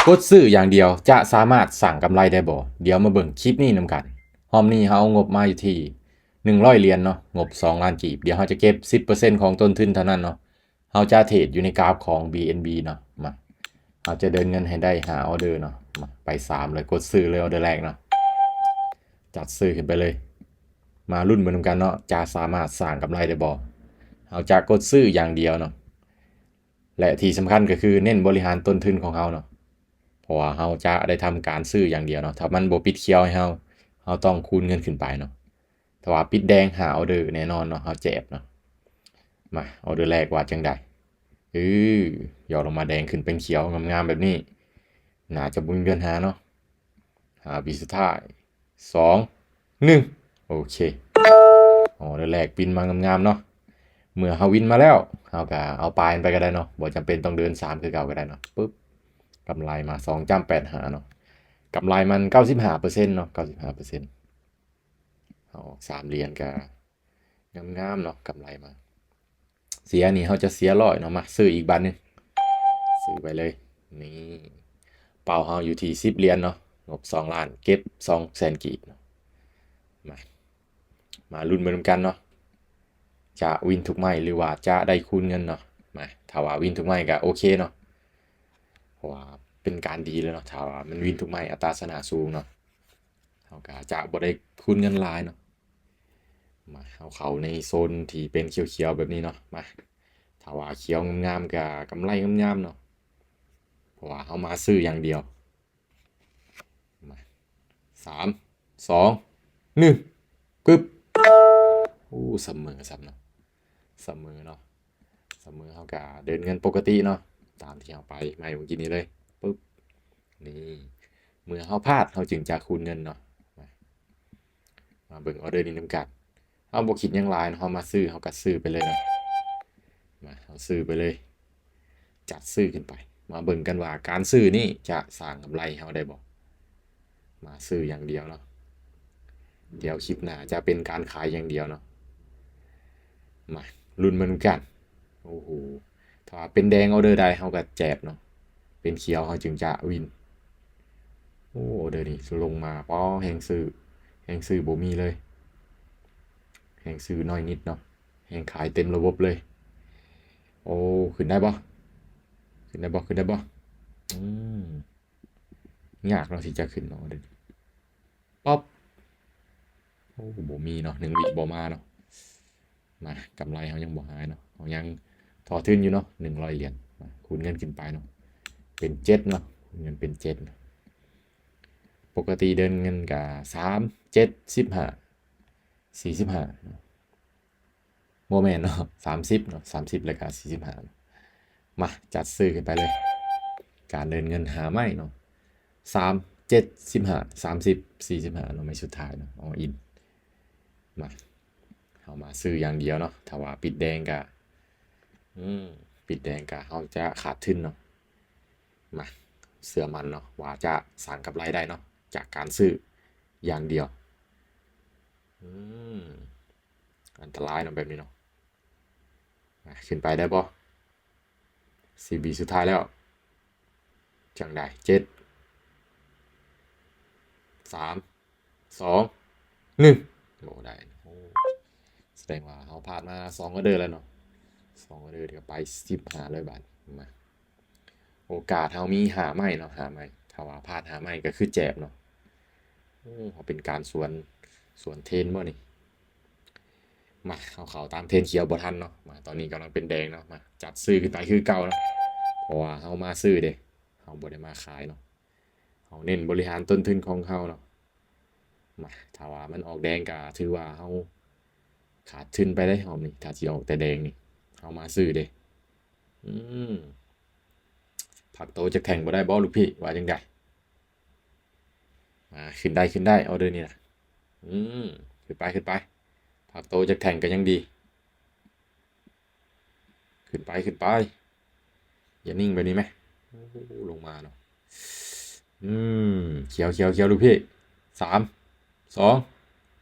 ກົດຊື້ຢ່າງດຽວຈະສາມາດສ້າງກຳໄລໄດ້ບໍ່? ດຽວມາເບິ່ງຄລິບນີ້ນຳກັນ. ຮອບນີ້ເຮົາເອົາງົບມາຢູ່ທີ່ໜຶ່ງຮ້ອຍຫຼຽນເນາະ, ງົບສອງລ້ານກີບ. ດຽວເຮົາຈະເກັບສິບເປີເຊັນຂອງຕົ້ນທຶນເທົ່ານັ້ນເນາະ. ເຮົາຈະເທຣດຢູ່ໃນກາຟຂອງ ບີເອັນບີ ເນາະ. ມາ ເຮົາຈະເດີນເງິນໃຫ້ໄດ້ຫ້າອໍເດີເນາະ. ມາ ໄປສາມເລີຍ, ກົດຊື້ເລີຍ ອໍເດີແລກເນາະ. ຈັດຊື້ຂຶ້ນໄປເລີຍ. ມາລຸ້ນເບິ່ງນຳກັນເນາະ, ຈະສາມາດສ້າງກຳໄລໄດ້ບໍ່? ເຮົາຈະກົດຊື້ຢ່າງດຽວເນາະ. ແລະ ທີ່ສຳຄັນກໍຄືເນັ້ນບໍລິຫານຕົ້ນທຶນຂອງເຮົາເນາະ, ເພາະວ່າເຮົາຈະໄດ້ທຳການຊື້ຢ່າງດຽວເນາະ. ຖ້າມັນບໍ່ປິດຂຽວໃຫ້ເຮົາ, ເຮົາຕ້ອງຄູນເງິນຂຶ້ນໄປເນາະ. ຖ້າວ່າປິດແດງ ຫ້າອໍເດີແນ່ນອນເນາະ, ເຮົາແຈບເນາະ. ມາ ອໍເດີແລກວ່າຈັ່ງໃດ? ເອີ ຫຍໍ້ລົງມາແດງຂຶ້ນເປັນຂຽວງາມໆແບບນີ້, ໜ້າຈະບໍ່ມີບັນຫາເນາະ. ຫ້າວິສຸດທ້າຍ, ສອງ ໜຶ່ງ ໂອເຄ. ອໍເດີແລກປິ່ນມາງາມໆເນາະ. ເມື່ອເຮົາວິນມາແລ້ວ ເຮົາກໍເອົາປາຍມັນໄປກໍໄດ້ເນາະ, ບໍ່ຈຳເປັນຕ້ອງເດີນສາມຄືເກົ່າກໍໄດ້ເນາະ. ປຶບ ກຳໄລມາສອງຈ້ຳແປດຫ້າເນາະ, ກຳໄລມັນເກົ້າສິບຫ້າເປີເຊັນເນາະ, ເກົ້າສິບຫ້າເປີເຊັນ. ເຮົາອອກສາມຫຼຽນກໍງາມໆເນາະ, ກຳໄລມາ. ເສຍນີ້ເຮົາຈະເສຍຮ້ອຍເນາະ. ມາ ຊື້ອີກບາດໜຶ່ງ, ຊື້ໄປເລີຍ. ນີ້ ເປົ້າເຮົາຢູ່ທີ່ສິບຫຼຽນເນາະ, ງົບສອງລ້ານ, ເກັບສອງແສນກີບເນາະ. ມາ ມາລຸ້ນໄປນຳກັນເນາະ, ຈະວິນທຸກໄມ້ ຫຼືວ່າຈະໄດ້ຄູນເງິນເນາະ. ມາ ຖ້າວ່າວິນທຸກໄມ້ກໍໂອເຄເນາະ, ເພາະວ່າເປັນການດີແລ້ວເນາະ. ຖ້າວ່າມັນວິນທຸກໄມ້ ອັດຕາຊະນະສູງເນາະ, ເຮົາກໍຈະບໍ່ໄດ້ຄູນເງິນຫຼາຍເນາະ. ມາ ເຮົາເຂົ້າໃນໂຊນທີ່ເປັນຂຽວໆແບບນີ້ເນາະ. ມາ ຖ້າວ່າຂຽວງາມໆກໍກຳໄລງາມໆເນາະ, ເພາະວ່າເຮົາມາຊື້ຢ່າງດຽວ. ມາ ສາມ ສອງ ໜຶ່ງ ປຶບ. ໂອ້ ສະເໝີຊ້ຳເນາະ, ສະເໝີເນາະ. ສະເໝີ ເຮົາກະເດີນເງິນປົກກະຕິເນາະ, ຕາມທີ່ເຮົາໄປໃໝ່ເມື່ອກີ້ນີ້ເລີຍ. ປຶບ ນີ້ ເມື່ອເຮົາພາດ ເຮົາຈຶ່ງຈະຄູນເງິນເນາະ. ມາ ມາເບິ່ງອໍເດີນີ້ນຳກັນ. ເຮົາບໍ່ຄິດຫຍັງຫຼາຍເນາະ, ເຮົາມາຊື້ ເຮົາກະຊື້ໄປເລີຍເນາະ. ມາ ເຮົາຊື້ໄປເລີຍ, ຈັດຊື້ຂຶ້ນໄປ. ມາເບິ່ງກັນວ່າການຊື້ນີ້ຈະສ້າງກຳໄລໃຫ້ເຮົາໄດ້ບໍ່? ມາຊື້ຢ່າງດຽວເນາະ, ດຽວຄລິບໜ້າຈະເປັນການຂາຍຢ່າງດຽວເນາະ. ມາລຸ້ນມານຳກັນ. ໂອ້ໂຫ ຖ້າເປັນແດງອໍເດີໃດ ເຮົາກໍແຈບເນາະ, ເປັນຂຽວເຮົາຈຶ່ງຈະວິນ. ໂອ້ ອໍເດີນີ້ລົງມາ, ປາ ແຮງຊື້ ແຮງຊື້ບໍ່ມີເລີຍ, ແຮງຊື້ໜ້ອຍນິດເນາະ, ແຮງຂາຍເຕັມລະບົບເລີຍ. ໂອ້ ຂຶ້ນໄດ້ບໍ່? ຂຶ້ນໄດ້ບໍ່? ຂຶ້ນໄດ້ບໍ່? ອືມ ຍາກເນາະທີ່ຈະຂຶ້ນເນາະ. ປັອບ ໂອ້ ບໍ່ມີເນາະ, ໜຶ່ງວິບໍ່ມາເນາະ. ມາ ກຳໄລເຮົາຍັງບໍ່ຫາຍເນາະ, ເຮົາຍັງທໍ່ທຶນຢູ່ເນາະ, ໜຶ່ງຮ້ອຍຫຼຽນ. ມາ ຄູນເງິນຂຶ້ນໄປເນາະ, ເປັນເຈັດເນາະ, ຄູນເງິນເປັນເຈັດ. ປົກກະຕິເດີນເງິນກະສາມ ເຈັດ ສິບຫ້າ ສີ່ສິບຫ້າເນາະ. ບໍ່ແມ່ນເນາະ, ສາມສິບເນາະ, ສາມສິບ ແລ້ວກະສີ່ສິບຫ້າເນາະ. ມາ ຈັດຊື້ຂຶ້ນໄປເລີຍ, ການເດີນເງິນຫ້າໄມ້ເນາະ, ສາມ ເຈັດ ສິບຫ້າ ສາມສິບ ສີ່ສິບຫ້າເນາະ, ໄມ້ສຸດທ້າຍເນາະ, all in. ມາ ເຮົາມາຊື້ຢ່າງດຽວເນາະ, ຖ້າວ່າປິດແດງກະ ອືມ ປິດແດງກະເຮົາຈະຂາດທຶນເນາະ. ມາ ເຊື່ອໝັ້ນເນາະ ວ່າຈະສ້າງກຳໄລໄດ້ເນາະ ຈາກການຊື້ຢ່າງດຽວ. ອືມ ອັນຕະລາຍເນາະແບບນີ້ເນາະ. ມາ ຂຶ້ນໄປໄດ້ບໍ່? ສິບວິສຸດທ້າຍແລ້ວ. ຈັ່ງໃດ? ເຈັດ ສາມ ສອງ ໜຶ່ງ ບໍ່ໄດ້. ໂອ້ ສະແດງວ່າເຮົາພາດມາສອງອໍເດີແລ້ວເນາະ, ສອງອໍເດີກໍໄປສິບຫ້າເລີຍບາດນີ້. ມາ ໂອກາດເຮົາມີຫ້າໄມ້ເນາະ, ຫ້າໄມ້, ຖ້າວ່າພາດຫ້າໄມ້ກໍຄືແຈບເນາະ. ໂອ້ ເຮົາເປັນການສວນ ສວນເທຣນບໍ່ນີ້? ມາ ເຮົາເຂົ້າຕາມເທຣນຂຽວບໍ່ທັນເນາະ. ມາ ຕອນນີ້ກຳລັງເປັນແດງເນາະ, ມາ ຈັດຊື້ຂຶ້ນໄປຄືເກົ່າເນາະ, ເພາະວ່າເຮົາມາຊື້ເດ້, ເຮົາບໍ່ໄດ້ມາຂາຍເນາະ. ເຮົາເນັ້ນບໍລິຫານຕົ້ນທຶນຂອງເຮົາເນາະ. ມາ ຖ້າວ່າມັນອອກແດງກໍຖືວ່າເຮົາຂາດທຶນໄປເດ້ຮອບນີ້, ຖ້າຊິອອກແຕ່ແດງນີ້ ເຮົາມາຊື້ເດ້. ອືມ ພັກໂຕຈັກແທ່ງບໍ່ໄດ້ບໍ່ລູກພີ່ ວ່າຈັ່ງໃດ? ມາ ຂຶ້ນໄດ້ ຂຶ້ນໄດ້ ອໍເດີນີ້ນະ. ອືມ ຂຶ້ນໄປ ຂຶ້ນໄປ, ພັກໂຕຈັກແທ່ງກໍຍັງດີ. ຂຶ້ນໄປ ຂຶ້ນໄປ, ຢ່ານິ່ງແບບນີ້ແມ. ໂອ້ ລົງມາເນາະ. ອືມ ຂຽວ ຂຽວ ຂຽວ ລູກພີ່. ສາມ ສອງ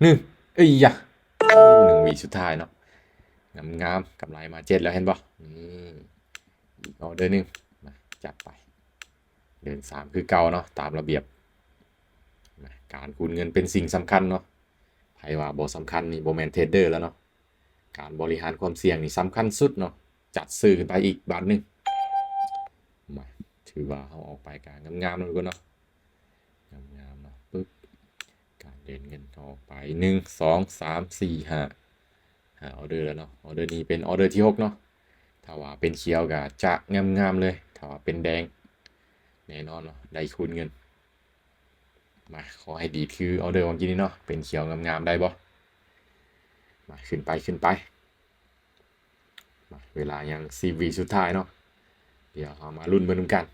ໜຶ່ງ ເອີຍຍະ. ໂອ້ ໜຶ່ງວິສຸດທ້າຍເນາະ. ງາມໆ ກຳໄລມາເຈັດແລ້ວ ເຫັນບໍ່? ນີ້ ອີກອໍເດີໜຶ່ງ. ມາ ຈັດໄປ. ເດີນສາມຄືເກົ່າເນາະ ຕາມລະບຽບ. ນະ ການຄູນເງິນເປັນສິ່ງສຳຄັນເນາະ. ໃຜວ່າບໍ່ສຳຄັນນີ້ບໍ່ແມ່ນເທຣດເດີແລ້ວເນາະ. ການບໍລິຫານຄວາມສ່ຽງນີ້ສຳຄັນສຸດເນາະ. ຈັດຊື້ຂຶ້ນໄປອີກບາດໜຶ່ງ. ມາ ຖືວ່າເຮົາອອກໄປກະງາມໆແລ້ວເນາະ. ງາມໆເນາະ. ປຶບ ການເດີນເງິນອອກໄປ ໜຶ່ງ ສອງ ສາມ ສີ່ ຫ້າ ຫ້າອອເດີແລ້ວເນາະ. ອອເດີນີ້ເປັນອອເດີທີຫົກເນາະ. ຖ້າວ່າເປັນຂຽວກະຈະງາມໆເລີຍ. ຖ້າວ່າເປັນແດງ ແນ່ນອນເນາະ ໄດ້ຄູນເງິນ. ມາ ຂໍໃຫ້ດີດຄືອອເດີຫວ່າງກີ້ນີ້ເນາະ. ເປັນຂຽວງາມໆ ໄດ້ບໍ່? ມາ ຂຶ້ນໄປ ຂຶ້ນໄປ. ມາ ເວລາຍັງສິບວິສຸດທ້າຍເນາະ. ດຽວເຮົາມາລຸ້ນເບິ່ງນຳກັນ.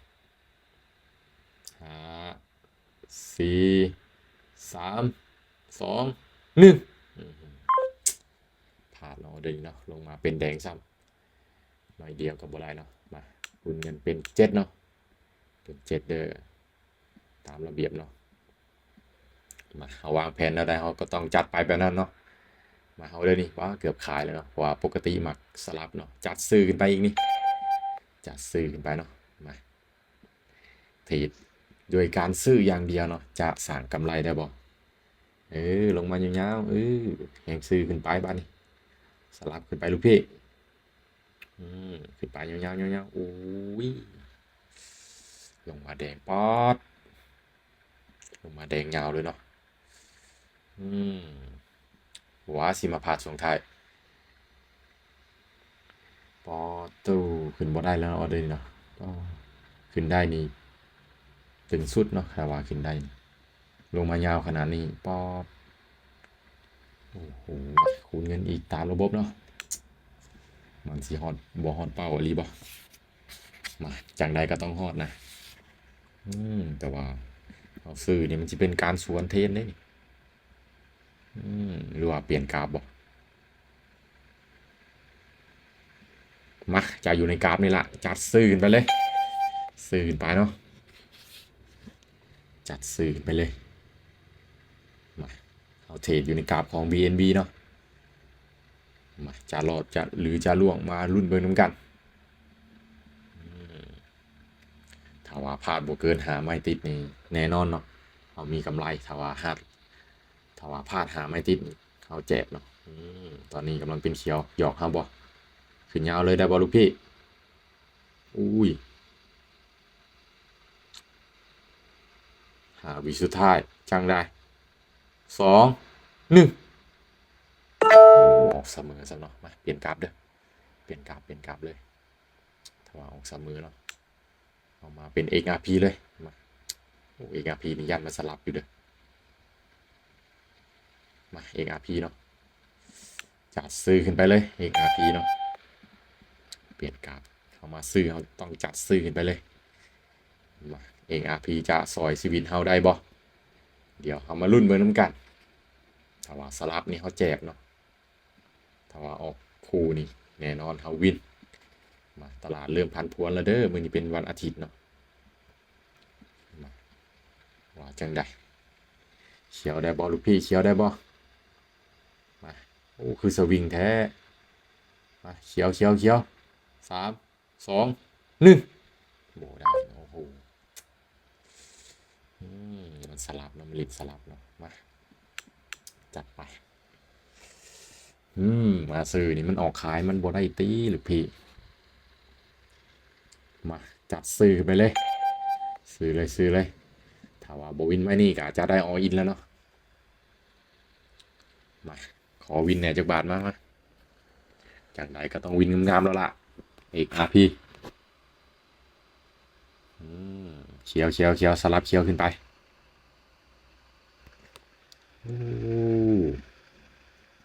ຫ້າ ສີ່ ສາມ ສອງ ໜຶ່ງ. ອືມ ພາດເນາະ ເດີນີ້ເນາະ. ລົງມາເປັນແດງຊ້ຳ. ໜ້ອຍດຽວກໍບໍ່ໄດ້ເນາະ. ມາ ຄູນເງິນເປັນເຈັດເນາະ. ເປັນເຈັດເດີ ຕາມລະບຽບເນາະ. ມາ ເຮົາວາງແຜນແນວໃດ ເຮົາກໍຕ້ອງຈັດໄປແບບນັ້ນເນາະ. ມາ ເຮົາເດີນີ້ ວ້າ ເກືອບຂາຍແລ້ວເນາະ ເພາະວ່າປົກກະຕິມັກສະຫຼັບເນາະ. ຈັດຊື້ຂຶ້ນໄປອີກນີ້ ຈັດຊື້ຂຶ້ນໄປເນາະ. ມາ ເທຣດດ້ວຍການຊື້ຢ່າງດຽວເນາະ ຈະສ້າງກຳໄລໄດ້ບໍ່? ເອີ ລົງມາຍາວໆ ເອີ ແຮງຊື້ຂຶ້ນໄປບາດນີ້. ສະຫຼັບຂຶ້ນໄປລູກພີ່. ອືມ ຂຶ້ນໄປຍາວໆ ຍາວໆ. ໂອ້ຍ ລົງມາແດງ ປອດ ລົງມາແດງຍາວເລີຍເນາະ. ອືມ ວ່າຊິມາພາດຊ່ວງທ້າຍ. ປອດໂທ້ ຂຶ້ນບໍ່ໄດ້ແລ້ວເນາະ ອອເດີນີ້ເນາະ. ອໍ ຂຶ້ນໄດ້ນີ້ເຖິງສຸດເນາະ ຖ້າວ່າຂຶ້ນໄດ້ນີ້. ລົງມາຍາວຂະໜາດນີ້ ປອດ ໂອ້ໂຫ ຄູນເງິນອີກຕາມລະບົບເນາະ. ມັນຊິຮອດ ບໍ່ຮອດເປົ້າອີ່ຫຼີບໍ່? ມາ ຈັ່ງໃດກໍຕ້ອງຮອດນະ. ອືມ ແຕ່ວ່າເຮົາຊື້ນີ້ມັນຊິເປັນການສວນເທຣນເດ້ນີ້. ອືມ ຫຼືວ່າປ່ຽນກາບບໍ່? ມາ ຈະຢູ່ໃນກາບນີ້ລະ ຈັດຊື້ຂຶ້ນໄປເລີຍ ຊື້ຂຶ້ນໄປເນາະ. ຈັດຊື້ຂຶ້ນໄປເລີຍ. ມາ ເຮົາເທຣດຢູ່ໃນກາບຂອງ ບີເອັນບີ ເນາະ. ມາ ຈະລອດ ຈະ ຫຼືຈະລ່ວງ ມາລຸ້ນເບິ່ງນຳກັນ. ອືມ ຖ້າວ່າພາດບໍ່ເກີນຫ້າໄມ້ຕິດນີ້ ແນ່ນອນເນາະ ເຮົາມີກຳໄລ. ຖ້າວ່າຫາກ ຖ້າວ່າພາດຫ້າໄມ້ຕິດນີ້ ເຮົາແຈກເນາະ. ອືມ ຕອນນີ້ກຳລັງເປັນຂຽວ ຫຍອກເຮົາບໍ່? ຂຶ້ນຍາວເລີຍໄດ້ບໍ່ລູກພີ່? ອຸ້ຍ ຫ້າວິສຸດທ້າຍ ຈັ່ງໃດ? ສອງ ໜຶ່ງ. ໂອ້ ອອກສະເໝີຊະເນາະ. ມາ ປ່ຽນກາບເດີ ປ່ຽນກາບ ປ່ຽນກາບເລີຍ. ຖ້າວ່າອອກສະເໝີເນາະ ເອົາມາເປັນ ເອັກອາພີ ເລີຍ. ມາ ໂອ້ ເອັກອາພີ ນີ້ຢ້ານມັນສະຫຼັບຢູ່ເດີ. ມາ ເອັກອາພີ ເນາະ ຈັດຊື້ຂຶ້ນໄປເລີຍ ເອັກອາພີ ເນາະ. ປ່ຽນກາບ ເຮົາມາຊື້ ເຮົາຕ້ອງຈັດຊື້ຂຶ້ນໄປເລີຍ. ມາ ເອັກອາພີ ຈະຊ່ອຍຊີວິດເຮົາໄດ້ບໍ່? ດຽວເຮົາມາລຸ້ນເບິ່ງນຳກັນ. ຖ້າວ່າສະຫຼັບນີ້ເຮົາແຈກເນາະ. ຖ້າວ່າອອກຄູ່ນີ້ ແນ່ນອນເຮົາວິນ. ມາ ຕະຫຼາດເລີ່ມຜັນຜວນແລ້ວເດີ ມື້ນີ້ເປັນວັນອາທິດເນາະ. ມາ ວ່າຈັ່ງໃດ? ຂຽວໄດ້ບໍ່ລູກພີ່? ຂຽວໄດ້ບໍ່? ມາ ໂອ້ ຄືສະວິງແທ້. ມາ ຂຽວ ຂຽວ ຂຽວ. ສາມ ສອງ ໜຶ່ງ. ບໍ່ໄດ້. ໂອ້ໂຫ ອືມ ມັນສະຫຼັບເນາະ ມັນຫຼິ້ນສະຫຼັບເນາະ. ມາ ຈັດໄປ. ອືມ ມາຊື້ນີ້ມັນອອກຂາຍ ມັນບໍ່ໄດ້ຕິລູກພີ່. ມາ ຈັດຊື້ໄປເລີຍ ຊື້ເລີຍ ຊື້ເລີຍ. ຖ້າວ່າບໍ່ວິນໄມ້ນີ້ກໍອາດຈະໄດ້ all in ແລ້ວເນາະ. ມາ ຂໍວິນແດ່ຈັກບາດ. ມາ ມາ ຈັ່ງໃດກໍຕ້ອງວິນງາມໆແລ້ວລະ ເອັກອາພີ. ອືມ ຂຽວ ຂຽວ ຂຽວ ສະຫຼັບຂຽວຂຶ້ນໄປ. ໂອ້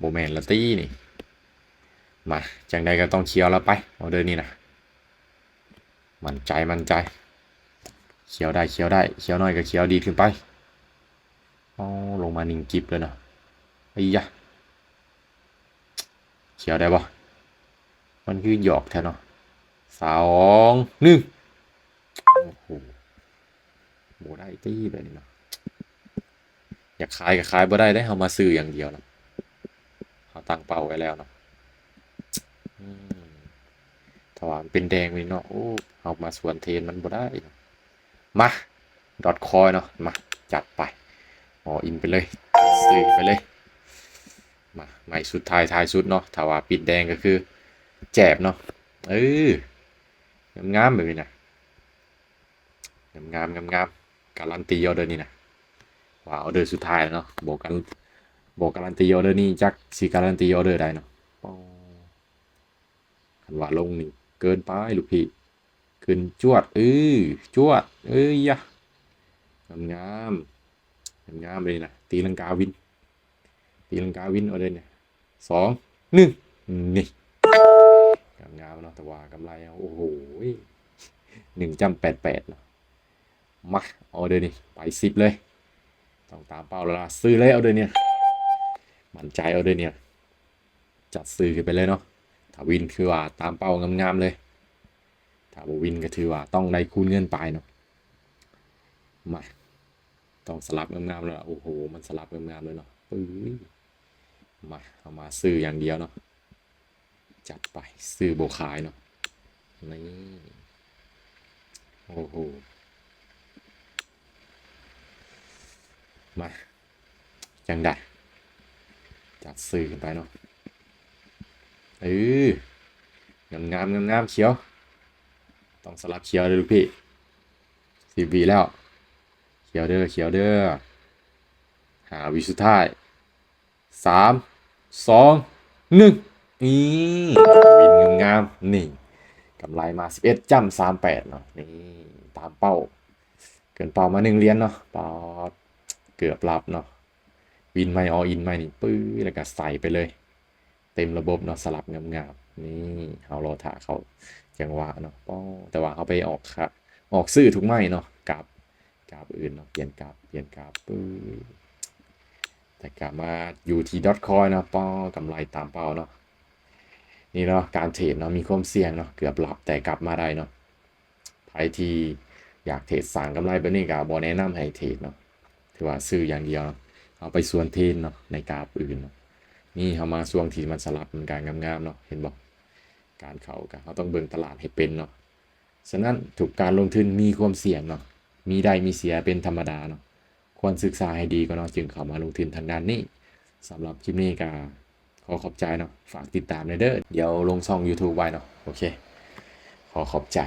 ບໍ່ແມ່ນລະຕິນີ້. ມາ ຈັ່ງໃດກໍຕ້ອງຂຽວລະໄປ ອອເດີນີ້ນະ. ໝັ້ນໃຈ ໝັ້ນໃຈ. ຂຽວໄດ້ ຂຽວໄດ້ ຂຽວໜ້ອຍກໍຂຽວ ດີດຂຶ້ນໄປ. ອໍ ລົງມາໜິ່ງກິບເລີຍເນາະ. ໄອ້ຢາ ຂຽວໄດ້ບໍ່? ມັນຄືຫຍອກແທ້ເນາະ. ສອງ ໜຶ່ງ. ໂອ້ໂຫ ບໍ່ໄດ້ຕິແບບນີ້ເນາະ. ຢາກຂາຍກໍຂາຍບໍ່ໄດ້ເດ້ ເຮົາມາຊື້ຢ່າງດຽວເນາະ. ເຮົາຕັ້ງເປົ້າໄວ້ແລ້ວເນາະ. ອືມ ຖ້າວ່າມັນເປັນແດງນີ້ເນາະ ໂອ້ ເຮົາມາສວນເທຣນມັນບໍ່ໄດ້ເນາະ. ມາ Dogecoin ເນາະ ມາ ຈັດໄປ all in ໄປເລີຍ ຊື້ໄປເລີຍ. ມາ ໄມ້ສຸດທ້າຍ ທ້າຍສຸດເນາະ ຖ້າວ່າປິດແດງກໍຄືແຈບເນາະ. ເອີ ງາມໆ ແບບນີ້ນະ ງາມໆ ງາມໆ ກາລັນຕີອໍເດີນີ້ນະ ວ່າອໍເດີສຸດທ້າຍແລ້ວເນາະ. ບໍ່ການ ບໍ່ກາລັນຕີອໍເດີນີ້ ຈັກຊິກາລັນຕີອໍເດີໃດເນາະ. ປອ ຄັນວ່າລົງນີ້ເກີນໄປລູກພີ່ ຂຶ້ນຈວດ ເອີ ຈວດ ເອີຍະ ງາມໆ ງາມໆ ເລີຍນະ ຕີລັງກາວິນ ຕີລັງກາວິນ ອໍເດີນີ້ ສອງ ໜຶ່ງ ນີ້ ງາມໆ ເນາະ ແຕ່ວ່າກຳໄລ ໂອ້ໂຫ ໜຶ່ງຈ້ຳແປດແປດເນາະ. ມາ ອໍເດີນີ້ໄປສິບເລີຍ ຕ້ອງຕາມເປົ້າແລ້ວລະ ຊື້ເລີຍອໍເດີນີ້ ໝັ້ນໃຈອໍເດີນີ້ ຈັດຊື້ຂຶ້ນໄປເລີຍເນາະ. ຖ້າວິນຄືວ່າຕາມເປົ້າງາມໆ ເລີຍ ຖ້າບໍ່ວິນກໍຖືວ່າຕ້ອງໄດ້ຄູນເງິນໄປເນາະ. ມາ ຕ້ອງສະຫຼັບງາມໆ ແລ້ວລະ ໂອ້ໂຫ ມັນສະຫຼັບງາມໆ ເລີຍເນາະ. ປຶ້ຍ ມາ ເຮົາມາຊື້ຢ່າງດຽວເນາະ ຈັດໄປ ຊື້ບໍ່ຂາຍເນາະ ນີ້ ໂອ້ໂຫ ມາ ຈັ່ງໃດ ຈັດຊື້ຂຶ້ນໄປເນາະ. ເອີ ງາມໆ ງາມໆ ຂຽວ ຕ້ອງສະຫຼັບຂຽວເດີລູກພີ່ ສິບວິແລ້ວ ຂຽວເດີ ຂຽວເດີ ຫ້າວິສຸດທ້າຍ ສາມ ສອງ ໜຶ່ງ ນີ້ ວິນງາມໆ ນີ້ ກຳໄລມາສິບເອັດຈ້ຳສາມແປດເນາະ. ນີ້ ຕາມເປົ້າ ເກີນເປົ້າມາໜຶ່ງຫຼຽນເນາະ ປາດ ເກືອບລັບເນາະ. ວິນໃໝ່ ອອລອິນໃໝ່ນີ້ ປຶ້ຍ ແລ້ວກໍໃສ່ໄປເລີຍ ເຕັມລະບົບເນາະ ສະຫຼັບງາມໆ. ນີ້ ເຮົາລໍຖ້າເຂົ້າຈັງຫວະເນາະ ປອ ແຕ່ວ່າເຮົາໄປອອກຂະ ອອກຊື້ທຸກໄມ້ເນາະ ກັບ ກາບອື່ນເນາະ ປ່ຽນກາບ ປ່ຽນກາບ ປຶ້ຍ ແຕ່ກະມາຢູ່ທີ່ Dogecoin ເນາະ ປອ ກຳໄລຕາມເປົ້າເນາະ. ນີ້ເນາະ ການເທຣດເນາະ ມີຄວາມສ່ຽງເນາະ ເກືອບຫຼັບແຕ່ກັບມາໄດ້ເນາະ. ໃຜທີ່ຢາກເທຣດສ້າງກຳໄລແບບນີ້ກໍບໍ່ແນະນຳໃຫ້ເທຣດເນາະ ຖືວ່າຊື້ຢ່າງດຽວເນາະ ເອົາໄປຊວນເທຣດເນາະ ໃນກາບອື່ນເນາະ. ນີ້ເຮົາມາຊ່ວງທີ່ມັນສະຫຼັບ ມັນການງາມໆ ເນາະ ເຫັນບໍ່ ການເຂົ້າກໍເຮົາຕ້ອງເບິ່ງຕະຫຼາດໃຫ້ເປັນເນາະ. ສະນັ້ນ ທຸກການລົງທຶນມີຄວາມສ່ຽງເນາະ ມີໄດ້ມີເສຍເປັນທຳມະດາເນາະ ຄວນສຶກສາໃຫ້ດີກ່ອນເນາະ ຈຶ່ງເຂົ້າມາລົງທຶນທາງດ້ານນີ້. ສຳລັບຄລິບນີ້ກໍຂໍຂອບໃຈເນາະ ຝາກຕິດຕາມແດ່ເດີ ດຽວລົງຊ່ອງ YouTube ໄວ້ເນາະ. ໂອເຄ ຂໍຂອບໃຈ.